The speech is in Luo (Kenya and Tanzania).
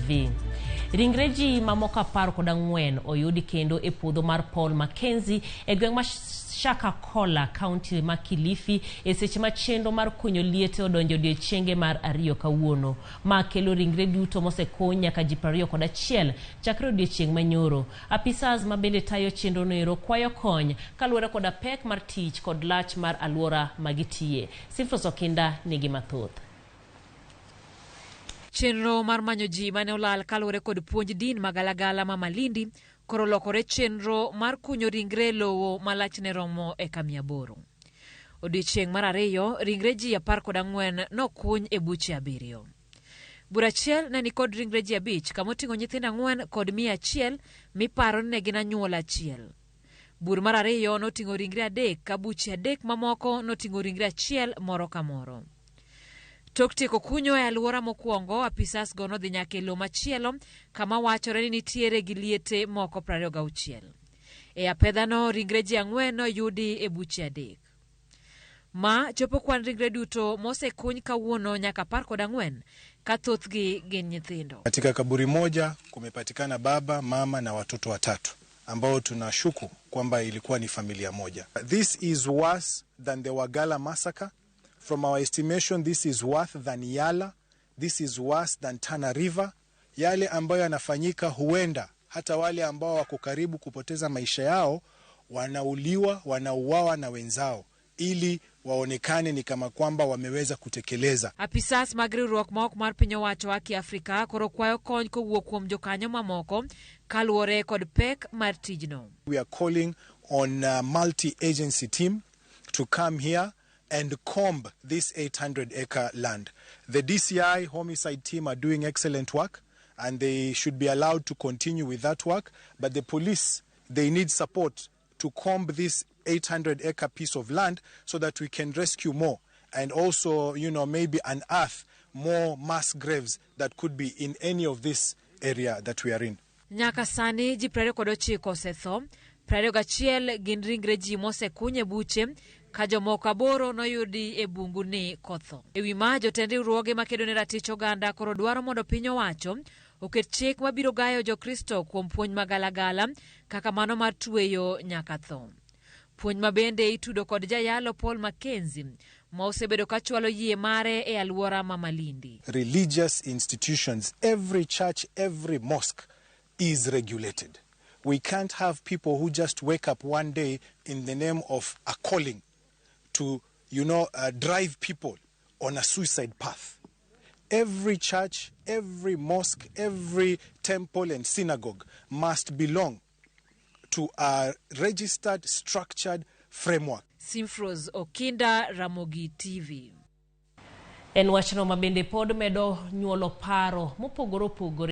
TV. Ringre ji mamoko 14 oyudi kendo e puodho mar Paul Mackenzie e gweng' ma Shakahola, kaunti ma Kilifi e seche ma chenro mar kunyo liete odonjo odiechienge mar ariyo kawuono. Ma kelo ringre duto mosekuny nyaka ji 21 chakre odiechieng' manyoro. Apisas ma bende tayo chenro noero kwayo kony kaluwore koda pek mar tich kod lach mar aluora ma gitiye. Simfros Okinda nigi mathoth. Chenro mar manyo ji mane olal kaluwore kod puonj din magalagala ma Malindi koro olokore chenro mar kunyo ringre e lowo ma lachne romo eka 800. Odiechieng' mar ariyo, ringre ji 14 nokuny e buche abiriyo. Bur achiel ne nikod ringre ji abich kama oting'o nyithindo ang'wen kod miyo achiel miparo ni ne gin anyuola achiel. Bur mar ariyo noting'o ringre adek ka buche adek mamoko noting'o ringre achiel moro ka moro. Tok tieko kunyo e alwora mokwongo, apisas go nodhi nyaka e lowo machielo kama wachore ni nitiere gi liete moko 26. E apedhano, ringre ji ang'wen noyudi e buche adek. Ma chopo kwan ringre duto mosekuny kawuono nyaka 14 ka thothgi gin nyithindo. Katika kaburi moja kumepatikana baba, mama na watoto watatu ambao tunashuku kwamba ilikuwa ni familia moja. This is worse than the Wagala massacre. From our estimation, this is worse than Yala. This is worse than Tana River. Yale ambayo yanafanyika, huenda hata wale ambao wako karibu kupoteza maisha yao wanauliwa, wanauawa na wenzao ili waonekane ni kama kwamba wameweza kutekeleza. Apisas mag riwruok ma ok mar piny owacho Haki Afrika koro kwayo kony kowuok kuom jokanyo mamoko kaluwore kod pek mar tijno. We are calling on a multi-agency team to come here and comb this 800 acre land. The DCI homicide team are doing excellent work and they should be allowed to continue with that work, but the police, they need support to comb this 800 acre piece of land so that we can rescue more and also, maybe unearth more mass graves that could be in any of this area that we are in. Nyaka sani ji 29 osetho, 21 gin ringre ji mosekuny e buche ka jomoko aboro noyudi e bungu ni kotho. E wi ma, jotend riwruoge makedo ne ratich oganda koro dwaro mondo piny owacho oket chik mabiro gayo Jokristo kuom puonj magalagala kaka mano mar tweyo nyaka tho. Puonj ma bende itudo kod jayalo Paul Mackenzie ma osebedo ka chwalo yie mare e alwora ma Malindi. Religious institutions, every church, every mosque is regulated. We can't have people who just wake up one day in the name of a calling to drive people on a suicide path. Every church, every mosque, every temple and synagogue must belong to a registered, structured framework. Simfros Okinda, Ramogi TV. En wachno ma bende pod medo nyuolo paro mopogore opogore.